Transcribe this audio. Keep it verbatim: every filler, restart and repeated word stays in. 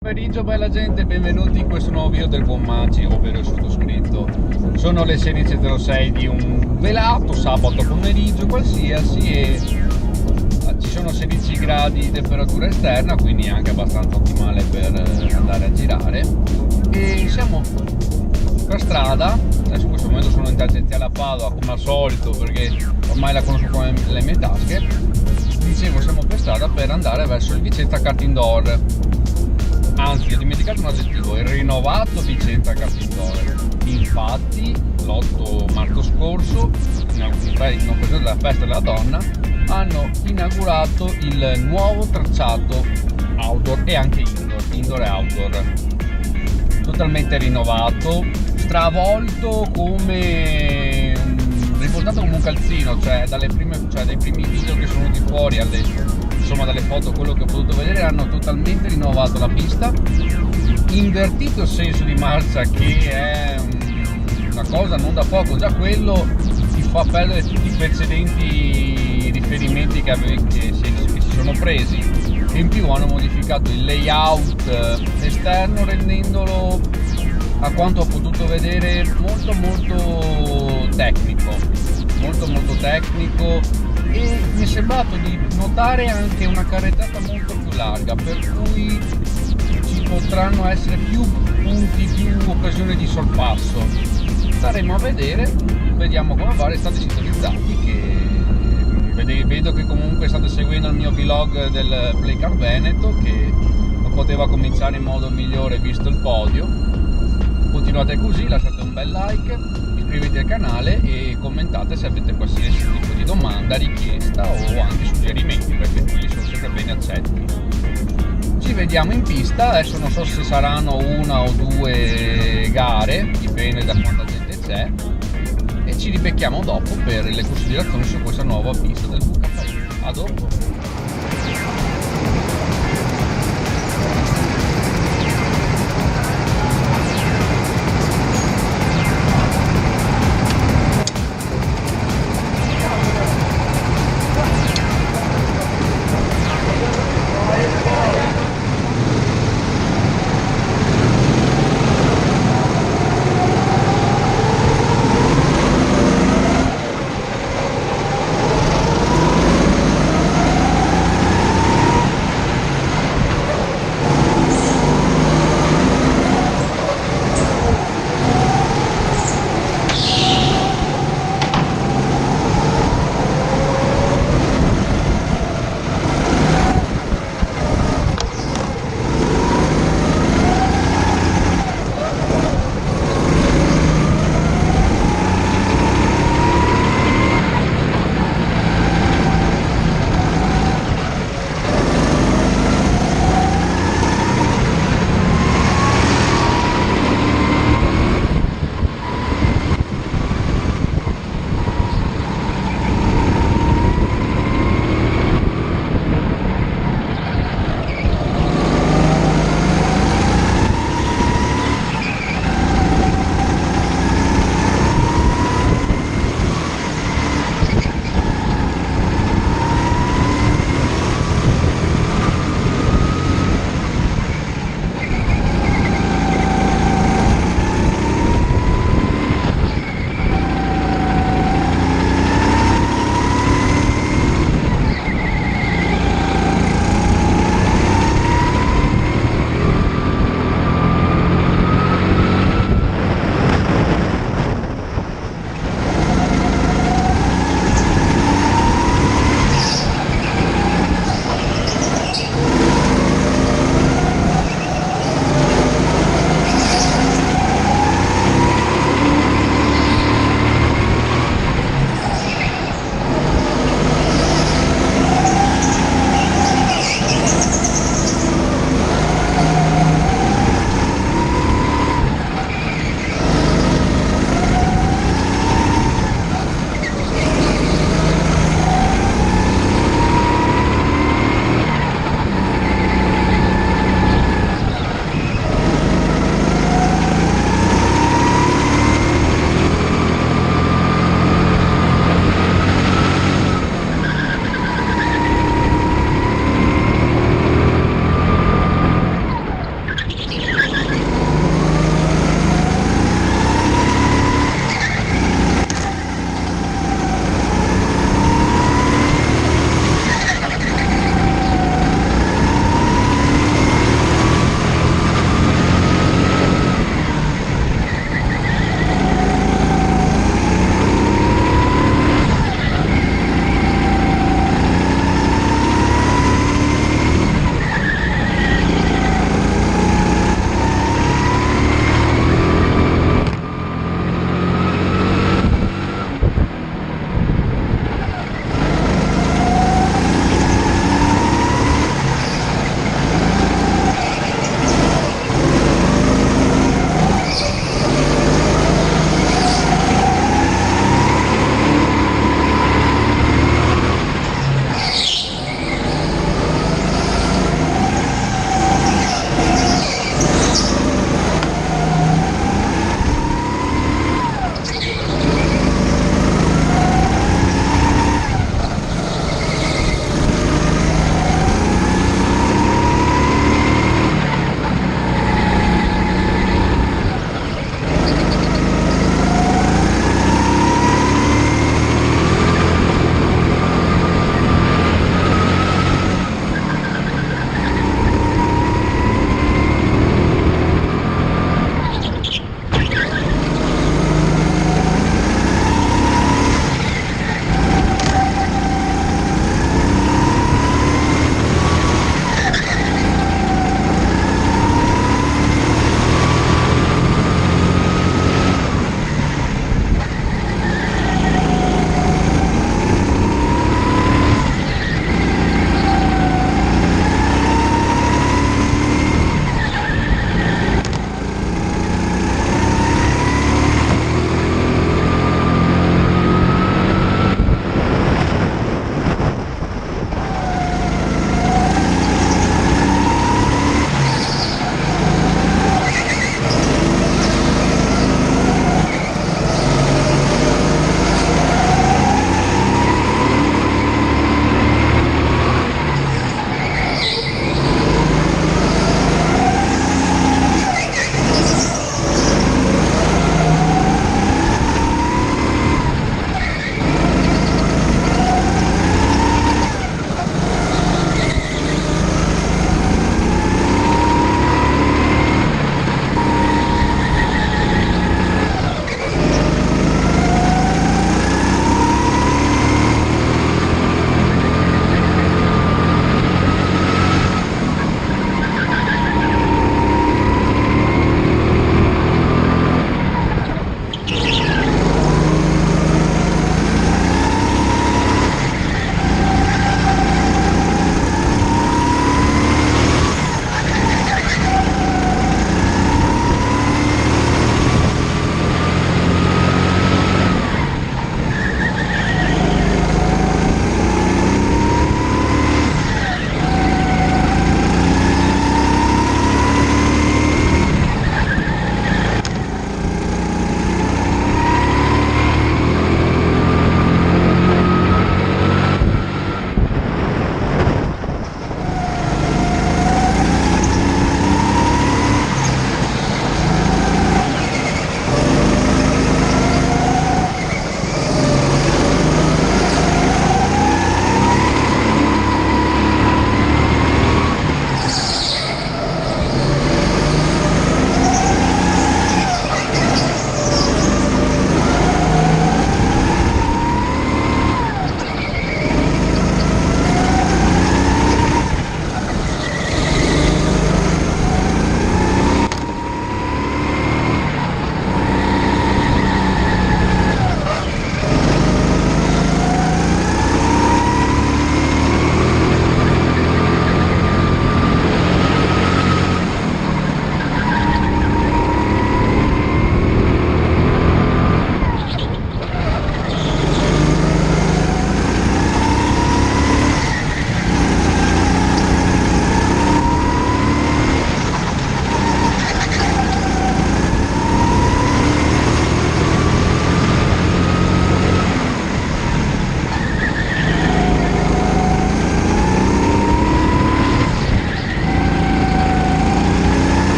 Pomeriggio, bella gente, benvenuti in questo nuovo video del buon Maggi, ovvero il sottoscritto. Sono le sedici e zero sei di un velato sabato pomeriggio qualsiasi e, eh, ci sono sedici gradi di temperatura esterna, quindi anche abbastanza ottimale per, eh, andare a girare. E siamo per strada, adesso in questo momento sono in tangenziale a Padova come al solito, perché ormai la conosco come le mie tasche. Dicevo, siamo per strada per andare verso il Vicenza Karting Door. Anzi, ho dimenticato un aggettivo, il rinnovato Vicenza Karting Door. Infatti, l'otto marzo scorso, in, in occasione della festa della donna, hanno inaugurato il nuovo tracciato outdoor e anche indoor, indoor e outdoor. Totalmente rinnovato, stravolto, come, mm, rivoltato come un calzino, cioè dalle prime, cioè dai primi video che sono venuti fuori alle, insomma, dalle foto, quello che ho potuto vedere, hanno totalmente rinnovato la pista, invertito il senso di marcia, che è, mm, una cosa non da poco, già quello ti fa perdere tutti i precedenti riferimenti che, ave- che si, che si sono presi, e in più hanno modificato il layout, eh, esterno, rendendolo, a quanto ho potuto vedere, molto, molto tecnico, molto, molto tecnico, e mi è sembrato di notare anche una carreggiata molto più larga, per cui ci potranno essere più punti, più occasioni di sorpasso. Staremo a vedere, vediamo come va, restate sintonizzati che vede- vedo che comunque state seguendo il mio vlog del Play Car Veneto, che non poteva cominciare in modo migliore visto il podio. Continuate così, lasciate un bel like, iscrivetevi al canale e commentate se avete qualsiasi tipo di domanda, richiesta o anche suggerimenti, perché quelli sono sempre ben accetti. Ci vediamo in pista, adesso non so se saranno una o due gare, dipende da quanta gente c'è, e ci ribecchiamo dopo per le considerazioni su questa nuova pista del V K I. A dopo!